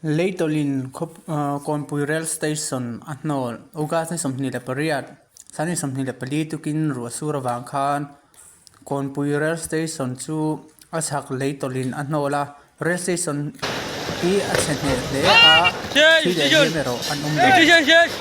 Leitawlin Kawnpui Rail Station a hnawl August ni 28, Sani 24 tukin ruah sur avang khan Kawnpui Rail Station chu a chhak leitawlin a hnawl a, Rail Station hi a chhe hneh hle a, thi leh hliam erawh an awm lo. Station শেষ।